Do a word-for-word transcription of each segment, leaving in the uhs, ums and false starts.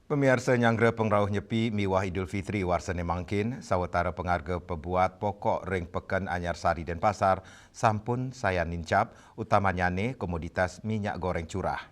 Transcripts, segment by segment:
Pamiarsa, nyanggra pangrauh Nyepi miwah Idul Fitri warsané mangkin, sawatara pangarga pabuat pokok ring Peken Anyar Sari Denpasar sampun sayan nincap, utamanyané komoditas minyak goreng curah.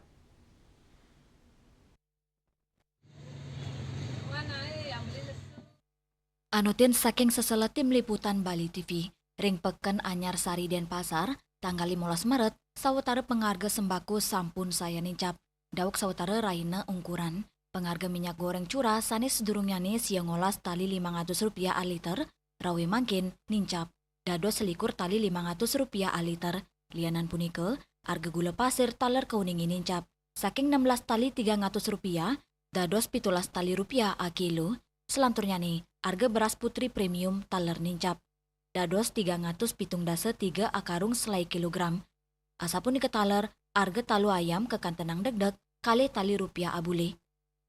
Anutin saking sesela Tim Liputan Bali T V, ring Peken Anyar Sari Denpasar, tanggal limolas Maret, sawatara pangarga sembako sampun sayan nincap. Dauk sawatara rahina ungkuran, pangarga minyak goreng curah sané sadurungnyané sia ngolas tali limang atus rupiah a liter, rauh mangkin nincap dados selikur tali limang atus rupiah a liter. Lianan punika, arga gula pasir taler kauningé nincap, saking nembelas tali tigang atus rupiah dados pitulas tali rupiah a kilo. Selanturnyané, arga beras putri premium taler nincap dados tigang atus pitung dasa tiga a karung selai kilogram. Asapunika taler, arga talu ayam kakantenang degdeg kalih tali rupiah a bulih.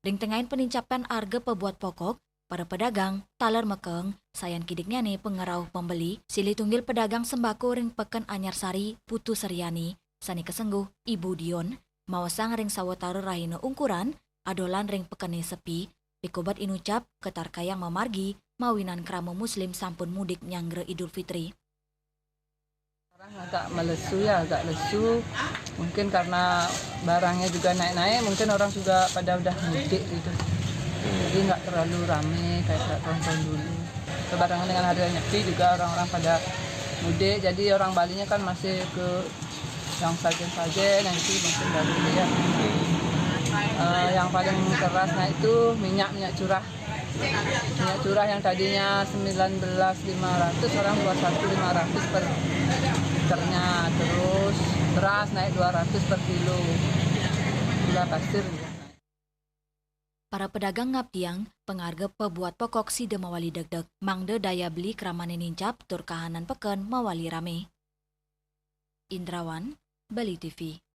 Ring tengahin panincapan arga pabuat pokok, para pedagang taler makejang sayan kidiknyané pangrauh pembeli. Silih tunggil pedagang sembako ring Peken Anyar Sari, Putu Seriani, sané kasengguh Ibu Dion, maosang ring sawatara rahina ungkuran, adolan ring pekené sepi, pikobet inucap katarkayang mamargi mawinan krama Muslim sampun mudik nyanggra Idul Fitri. Orang agak melesu ya, agak lesu. Mungkin karena barangnya juga naik-naik, mungkin orang juga pada udah mudik gitu. Jadi nggak terlalu rame kayak tahun-tahun dulu. Berbarengan dengan hari raya Nyepi juga orang-orang pada mudik, jadi orang Balinya kan masih ke yang sajen-sajen, yang itu mungkin baru ya. Eh, yang paling keras naik itu minyak, minyak curah. Minyak curah yang tadinya sembilan belas lima ratus, sekarang dua satu lima ratus per liternya. Terus beras naik dua ratus per kilo. Gula pasir juga naik. Para pedagang ngabdiang, pangarga pabuat pokok sida mawali degdeg, mangda daya beli kramané nincap tur kahanan peken mawali ramé. Indrawan, Bali T V.